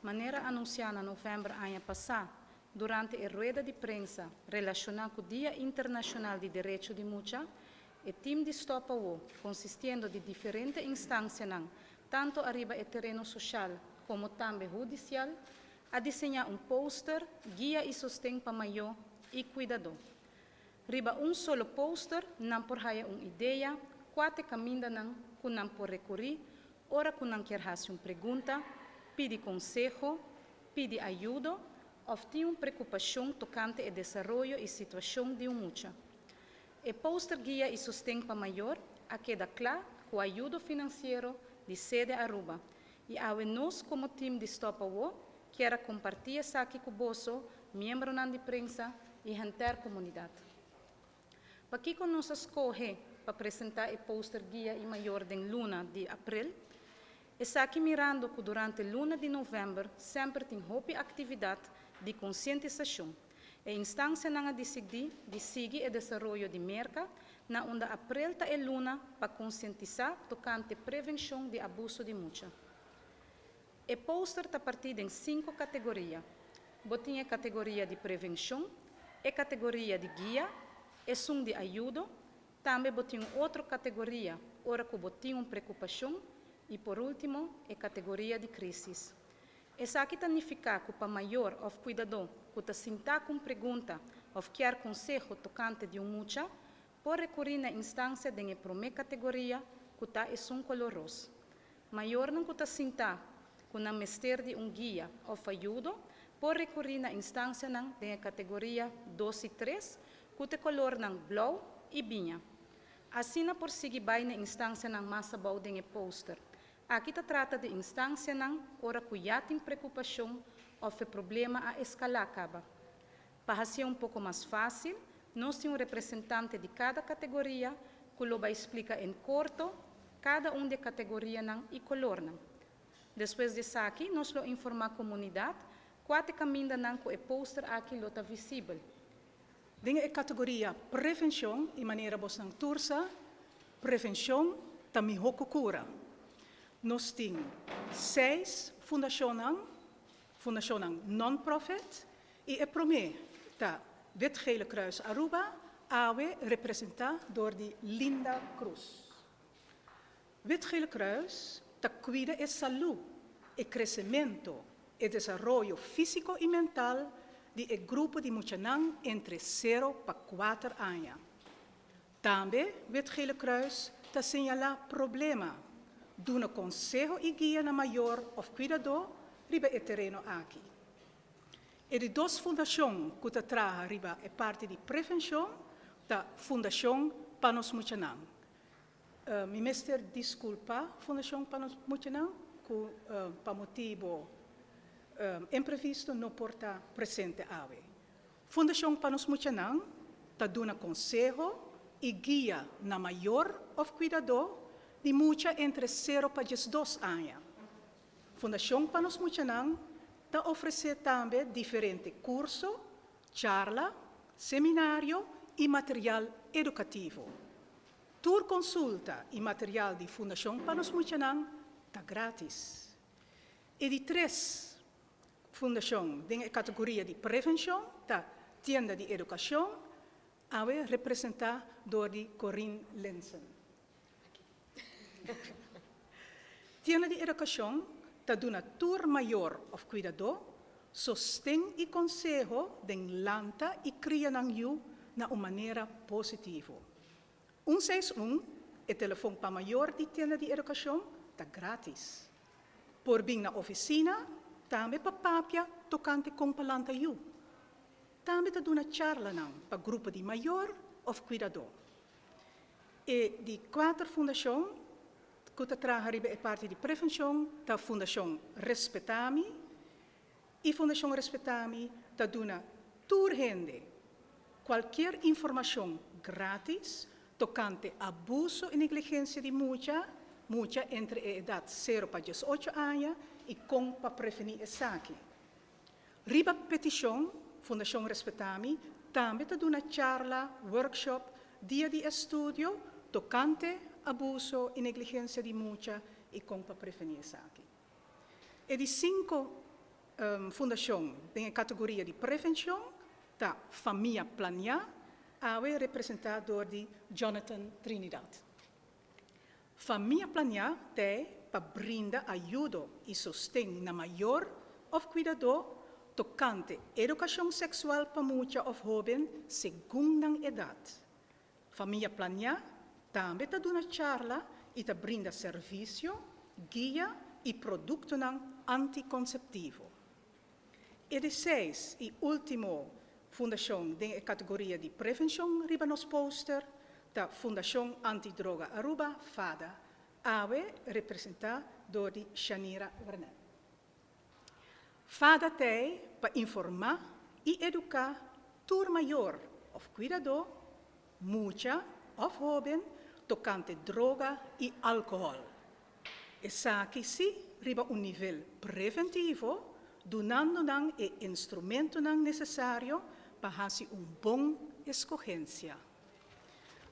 Manera anunsiá na novèmber aña pasá durante e rueda di prensa relashoná ku Dia Internashonal di Derecho di Mucha, e tim di Stop Awo, konsistiendo di diferente instansianan tantu ariba e tereno soshal komo tambe hudisial, a diseñá un poster, guia i sosten pa mayó i kuidadó. Riba un solo poster nan por haya un idea kua t'e kamindanan ku nan por rekurí ora ku nan kier hasi un pregunta, pidi konseho, pidi ayudo òf tin un prekupashon tokante e desaroyo i situashon di un mucha. E poster Guia i Sosten pa Mayor a keda kla ku ayudo finansiero di Sede Aruba i awe nos komo tim di Stop Awo kier a kompartí esaki ku boso, miembronan di prensa i henter komunidat. Pakiko nos a skohe pa presentá e poster Guia i Mayor den luna di aprel? Esaki mirando ku durante luna di novèmber semper tin hopi aktividat di konsientisashon. E instansianan a disidí di sigui e desaroyo di Merka na unda aprel ta e luna pa konsientisá tokante prevenshon di abuso di mucha. E poster ta partí den sinku kategoria. Bo tin e kategoria di prevenshon, e kategoria di guia, esun di ayudo, tambe bo tin un otro kategoria ora ku bo tin un prekupashon i por último e kategoria di krísis. Esaki ta nifiká ku pa mayor òf kuidadó ku ta sintá ku un pregunta òf kier konseho tokante di un mucha, por rekurí na instansia den e promé kategoria ku ta esun kolor ros. Mayornan ku ta sinta ku nan mester di un guia òf ayudo por rekurí na instansianan den e kategoria dos i tres ku ta e kolornan blou i biña. Asina por sigui bai na instansianan mas abou den e poster. Aki ta trata di instansianan ora ku ya tin prekupashon òf e problema a eskalá kaba. Pa hasié un poko mas fásil, nos tin un representante di kada kategoria ku lo bai splika en korto kada un di e kategorianan i kolornan. Despues di esaki nos lo informá komunidat kua ta e kamindanan ku e poster aki lo ta visibel. Den e kategoria prevenshon i manera bosnan tur sa, prevenshon ta mihó ku kura. Nos tin seis fundashonnan, fundashonnan non-profit, I e promé ta Wit Gele Kruis Aruba, awe representá dor di Linda Cruz. Wit Gele Kruis ta kuida e salú, e kresementu, e desaroyo físiko i mental di e grupo di muchanan entre sero pa kuater aña. Tambe Wit Gele Kruis ta señalá problema, duna konseho i guia na mayor òf kuidadó riba e tereno aki. E di dos fundashon ku ta traha riba e parti di prevenshon ta Fundashon pa Nos Muchanan. Mi mester diskulpá Fundashon pa Nos Muchanan ku pa motibu imprevisto no por ta presente awe. Fundashon pa Nos Muchanan ta duna konseho i guia na mayor òf kuidadó di mucha entre sero pa 12 aña. Fundashon pa Nos Muchanan ta ofresé tambe diferente kurso, charla, seminario i material edukativo. Tur konsulta i material di Fundashon pa Nos Muchanan ta grátis. E di tres fundashon den e kategoria di prevenshon ta Tienda di Edukashon, awe representá dor di Corine Linssen. Tienda di Edukashon ta duna tur mayor òf kuidadó sosten i konseho den lanta i kria nan yu na un manera positivo. Un seis un, e telefon pa mayor di Tienda di Edukashon, ta grátis. Por bin na ofisina tambe pa papia tokante kon pa lanta yu. Tambe ta duna charlanan pa grupo di mayor òf kuidadó. E di kuater fundashon ku ta traha riba e parti di prevenshon ta Fundashon Respetami i Fundashon Respetami ta duna tur hende kualkier informashon gratis tokante abuso i negligensia di mucha, mucha entre e edat sero pa 18 aña i kon pa prevení esaki. Riba petishon, Fundashon Respetami tambe ta duna charla, workshop, dia di estudio tokante abuso i negligensia di mucha i kon pa prevení esaki. E di sinku Fundashon den e kategoria di prevenshon ta Famia Planiá, awe representá dor di Jonathan Trinidad. Famia Planiá t'ei pa brinda ayudo i sosten na mayor òf kuidadó tokante edukashon seksual pa mucha òf hóben segun nan edat. Famia Planiá tambe ta duna charla i ta brinda servisio, guia i produktonan antikonseptivo. E di seis i último fundashon den e kategoria di prevenshon riba nos poster ta Fundashon Antidroga Aruba, fada, awe representá dor di Shanira Wernet. Fada t'ei pa informá i eduká tur mayor òf kuidadó, mucha òf hóben tokante droga i alkohòl. Esaki sí riba un nivel preventivo, dunando nan e instrumentonan nesesario pa hasi un bon eskohensia.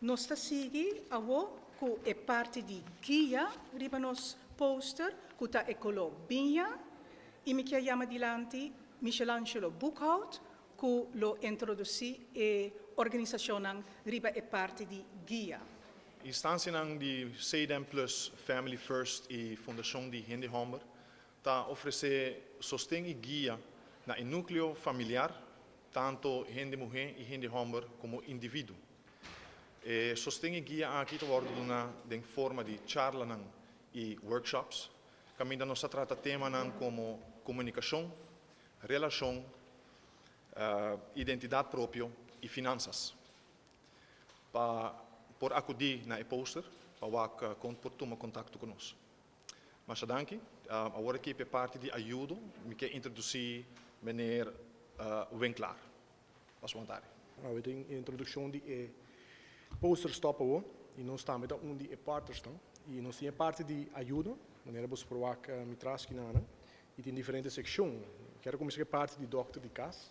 Nos ta sigui awo ku e parti di guia riba nos poster ku ta e koló biña i mi kier yama dilanti Michelangelo Boekhout ku lo introdusí e organisashonnan riba e parti di guia. Instansianan di CDM Plus, Family First i Fundashon di Hende Hòmber ta ofresé sosten i guia na e núkleo familiar, tantu hende muhé i hende hòmber komo individuo. E sosten i guia aki ta wòrdu duná den forma di charlanan i workshops, kaminda nos ta trata temanan komo komunikashon, relashon, identidat propio i finansas. Pa por akudí na e poster pa wak kon por tuma kontakto ku nos. Masha danki. Awor aki pa e parti di ayudo mi ke introdusí meneer Winklaar. Pas bon tardi. Awe tin e introdukshon di e poster Stop Awo i nos tambe ta un di e partnersnan. I nos tin e parti di ayudo, manera boso por wak mi tras kinana, i tin diferente sekshon. Mi kier a kuminsá ku e parti di dòkter di kas.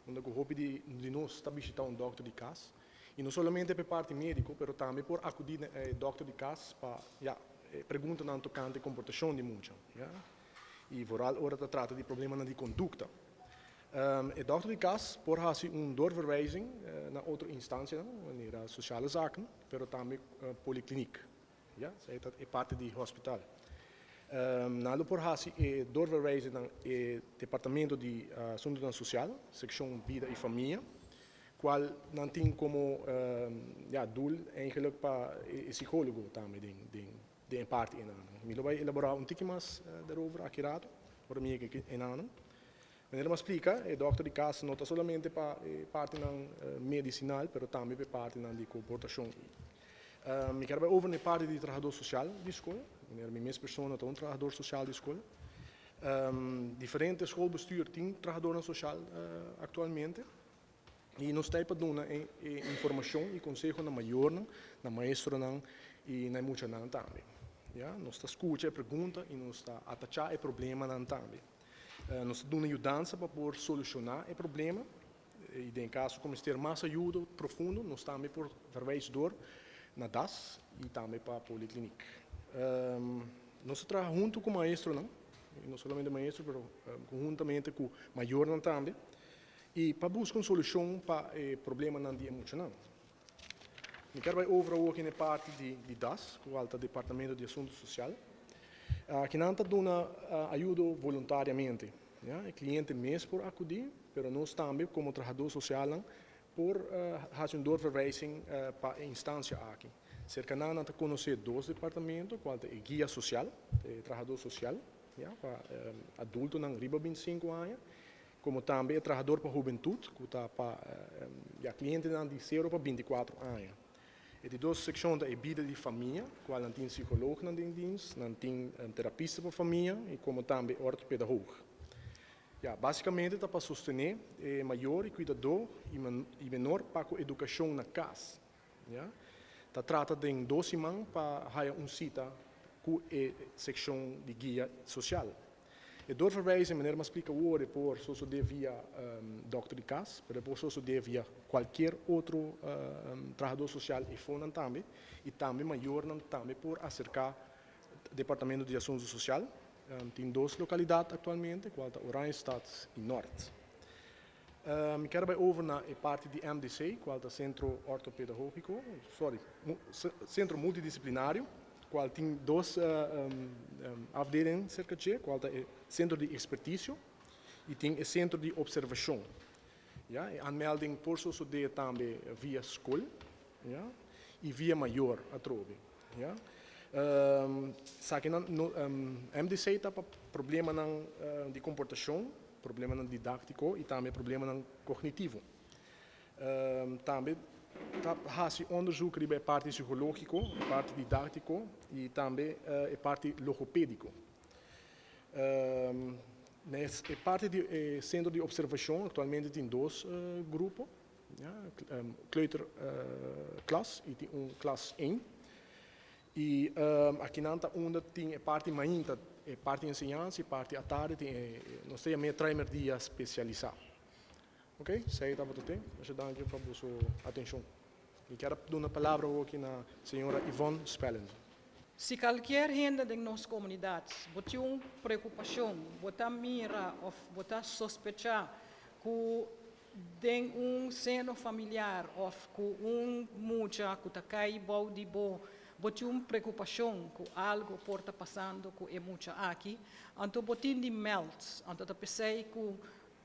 Unda ku hopi di di nos ta bishitá un dòkter di kas. I no solamente pa e parti médiko, pero tambe por akudí na e dòkter di kas pa, ya, e preguntanan tokante komportashon di mucha, ya. I vooral ora ta trata di problemanan di kondukta. E dòkter di kas por hasi un doorverwijzing na otro instansianan, manera sosiale zaken, pero tambe polikliniek. Ya, esei ta e parti di hospital. Nan lo por hasi e doorverwijzing na e departamento di asuntunan sosial, sekshon bida i famia, kual nan tin komo ya doel eigenlijk pa e psikólogo tambe den den den e parti einan. Mi lo bai elaborá un tiki mas daarover aki rato, ora mi yega einan. Manera mi a splika, e dòkter di kas no ta solamente pa e partinan medisinal, pero tambe pa e partinan di komportashon. Mi kier bai over na e parti di trahador sosial di skol. Manera mi mes persona ta un trahador sosial di skol. Diferente skolbestuur tin trahadornan sosial aktualmente. I nos ta ei pa duna e informashon i konseho na mayornan, na maestronan i na e muchanan tambe. Ya, nos ta skucha e pregunta i nos ta atachá e problemanan tambe. Nos ta duna yudansa pa por solushoná e problema i den kaso ku mester mas ayudo profundo nos tambe por verwijs dor na das i tambe pa polikliniek. Nos ta traha huntu ku maestronan, no solamente maestro pero konhuntamente ku mayornan tambe i pa buska un solushon pa e problemanan di e muchanan. Mi kier bai over awor aki na e parti di das, kual ta Departamento di Asuntu Sosial. Akinan ta duna ayudo voluntariamente. Ya, e kliente mes por akudí, pero nos tambe komo trahadó sosialnan por hasi un doorverwijzing pa e instansia aki. Serka nan nan ta konosé dos departamento, kual ta e guia sosial, e trahadó sosial, ya, pa adultonan riba bintisinku aña, Como tambe e trahador pa hubentud cu ta pa ya clientenan di sero pa 24 aña. E di dos seccion ta e bida di famia, cual nan tin psicoloognan den dienst, nan tin terapista pa famia y como tambe orthopedagoog. Ya, basicamente ta pa sostene e mayor y cuidador y menor pa cu educacion na cas. Ya. Ta trata den dos siman pa haya un cita cu e seccion di guia social. E doorverwijzing, manera mi a splica awor, e por sosode via dokter di cas, pero e por sosode via cualkier otro trahador social efonan tambe, y tambe mayornan tambe por acerca Departamento di Asunto Social. Tin dos lokalidat aktualmente, kual ta Oranjestad i Nort. Mi kier bai over na e parti di MDC, kual ta Sentro Ortopedagógiko, sorry, Sentro Multidisiplinario, kual tin dos afdeling serka dje, kual ta e Sentro di Ekspertisio i tin e Sentro di Opservashon. Ya, e aanmelding por sosodé tambe via skol, ya, i via mayor atrobe, ya. Esakinan no, MDC ta pa problemanan di komportashon, problemanan didáktiko i tambe problemanan kognitivo. Tambe ta hasi onderzoek riba e parti psikológiko, e parti didáktiko i tambe e parti logopédiko. Na e parti di e sentro di opservashon aktualmente tin dos grupo, ya, kleuter klas i tin un klas ein. I akinan ta unda tin e parti mainta, e parti enseñansa i parti atardi tin e nos ta yam'é traimerdia spesialisá. Ok, esei tabata te. Masha danki pa boso atenshon. Mi kier a duna palabra awoki na señora Yvonne Spellen. Si kalkier hende den nos komunidat bo tin un preokupashon, bo ta mira òf bo ta sospechá ku den un seno familiar òf ku un mucha ku ta kai bou di bo, bo tin un preokupashon ku algu por ta pasando ku e mucha aki, anto bo tin di mèld. Anto ta p'esei ku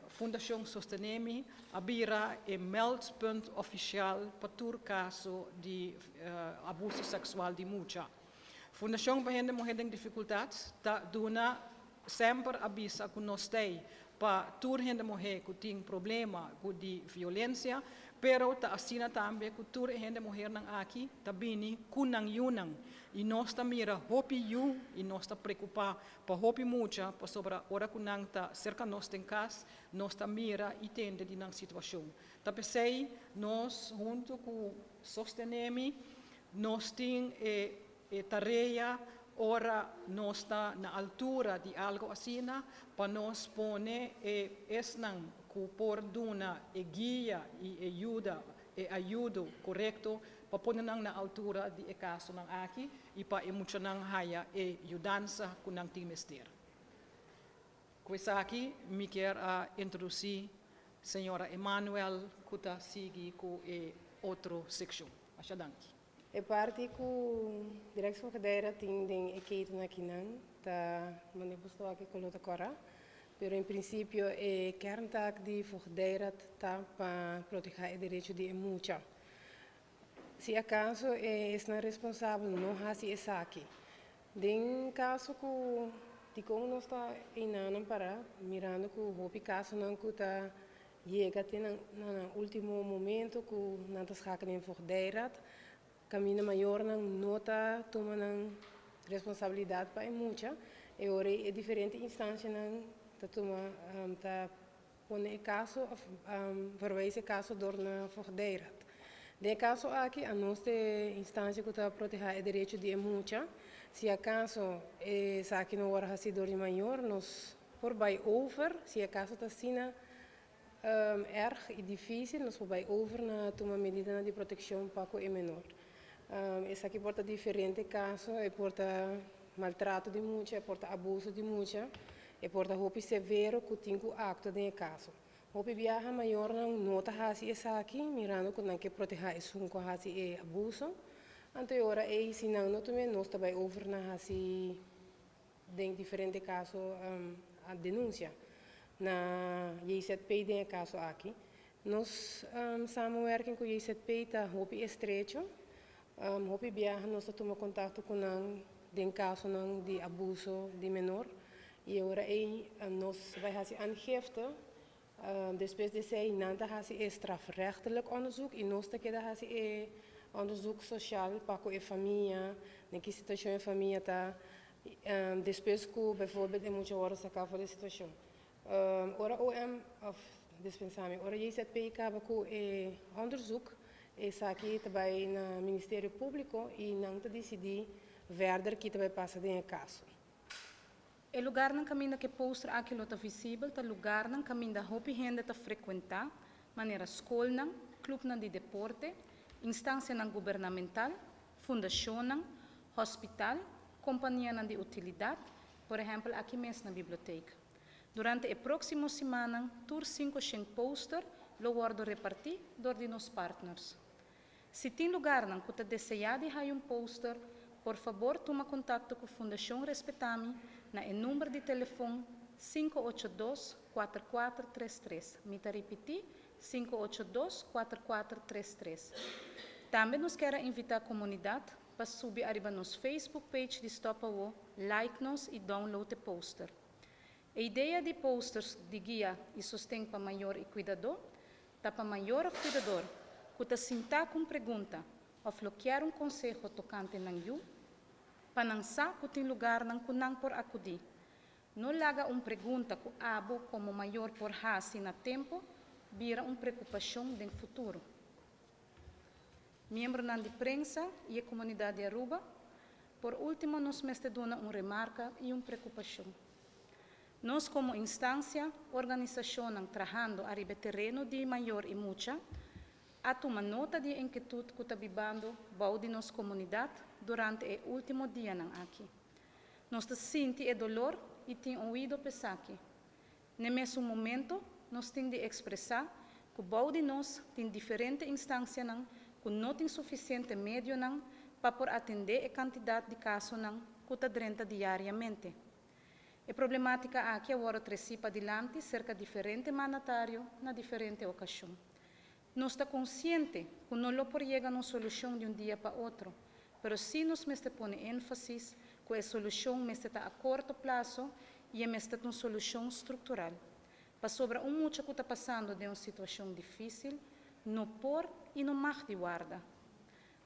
Fundashon Sostenemi a bira e meldpunt ofisial pa tur kaso di abuso seksual di mucha. Fundashon pa Hende Muhé den Difikultat ta duna semper a bisa ku nos t'ei pa tur hende muhé ku tin problema ku di violensia, pero ta asina tambe ku tur e hende muhernan aki ta bini ku nan yunan i nos ta mira hopi yu i nos ta preokupá Pa hopi mucha, pasobra ora ku nan ta serka nos den kas, nos ta mira i tende di nan situashon. Ta p'esei nos huntu ku Sostenemi nos tin e e tarea ora nos ta na altura di algu asina pa nos pone e esnan ku por duna e guia i e yuda e ayudo korekto pa pone nan na altura di e kasonan aki i pa e muchanan haya e yudansa ku nan tin mester. Ku esaki mi kier a introdusí señora Emanuel ku ta sigui ku e otro sekshon. Masha danki. E parti ku Directie tin den e keten akinan ta manera bo sta wak e koló ta kòrá, pero en prinsipio e kerntaak di Voogdijraad ta pa protehá e derecho di e mucha. Si akaso e esnan responsabel no hasi esaki, den kaso ku dikon nos ta einanan pará mirando ku hopi kasonan ku ta yega te na nan ultimo momento ku nan ta schakel den Voogdijraad, kaminda mayornan no ta tuma nan responsabilidat pa e mucha, e ora ei e diferente instansianan ta tuma ta pone e kaso òf verwijs e kaso dor na Voogdijraad. Den e kaso aki anos ta e instansia ku ta protehá e derecho di e mucha. Si akaso esaki no wòrdu hasí dor di mayor nos por bai over, si e kaso ta asina erg i difísil nos por bai over na tuma medidanan di protekshon pa ku e menor. Esaki por ta diferente kaso, e por ta maltrato di mucha, e por ta abuso di mucha, e por ta hopi severo ku tin ku aktua den e kaso. Hopi biaha mayornan no ta hasi esaki mirando ku nan ke protehá esun ku a hasi e abuso. Anto e ora ei si nan no tum'é nos ta bai over na hasi den diferente kaso a denunsia na JZP den e kaso aki. Nos samenwerking ku JZP ta hopi estrecho. Hopi biaha nos ta tuma kontakto ku nan den kasonan di abuso di menor i e ora ei nos bai hasi aangifte. Despues di esei nan ta hasi e strafrechtelijk onderzoek i nos ta keda hasi e onderzoek sosial pa ku e famia, den ki situashon e famia ta despues ku bijvoorbeeld e mucha wòrdu saká for di e situashon. Ora OM òf dispensá mi, ora JZP kaba ku e onderzoek esaki ta bai na Ministerio Públiko i nan ta disidí verder ki ta bai pasa den e kaso. E lugarnan kaminda ku e poster aki lo ta visibel ta lugarnan kaminda hopi hende ta frekuentá, manera skolnan, klupnan di deporte, instansianan gubernamental, fundashonnan, hospital, kompanianan di utilidat, Por ehempel, aki mes na biblioteca. Durante e proximo siman, tur 500 poster lo wordo reparti door di nos partners. Si tin lugarnan cu ta desea di haya un poster, por fabor tuma contacto cu Fundacion Respetami na e number di telefon 582-4433. Mi ta ripiti, 582-4433. Tambe nos kier invita e comunidad pa subi ariba nos Facebook page di Stop Awo, like nos y download e poster. E idea di posters di guia y sosten pa mayor y cuidador, ta pa mayor of cuidador, cu ta sinta cu pregunta of lo kier un conseho tocante nan yiu, pa nan sa cu tin lugarnan cu nan por acudi. No laga un pregunta cu abo como mayor por hasi na tempo, bira un preocupacion den futuro. Miembronan di prensa y e comunidad di Aruba, por ultimo nos mester duna un remarca y un preocupacion. Nos como instancia, organisacion trahando ariba tereno di mayor y mucha, a tuma nota di inkietud cu ta bibando bou di nos comunidad durante e ultimo dianan aki. Nos ta sinti e dolor y tin oido pa esaki. Na mesun momento, nos tin di expresa cu bou di nos tin diferente instancianan cu no tin suficiente medionan pa por atende e cantidad di casonan cu ta drenta diariamente. E problematica aki a wordo treci padilanti cerca diferente mandatario na diferente ocasion. Nos ta consciente cu no lo por yega na un solucion di un dia pa otro, pero si nos mester pone enfasis cu e solucion mester ta a corto plaso y mester un solucion structural. Pasobra un mucha cu ta pasando den un situacion dificil, no por y no mag di warda.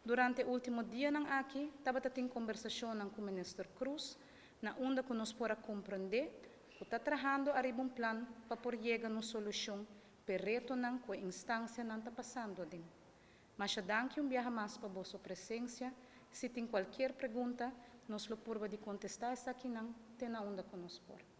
Durante e ultimo dianan aki, tabata tin conversacion cu Minister Croes, na unda cu nos por a comprende cu ta trahando ariba un plan pa por yega na un solucion pa e retonan cu e instancianan ta pasando aden. Masha danki un biaha mas pa boso presencia. Si tin cualkier pregunta, nos lo purba di contesta esakinan te na unda cu nos por.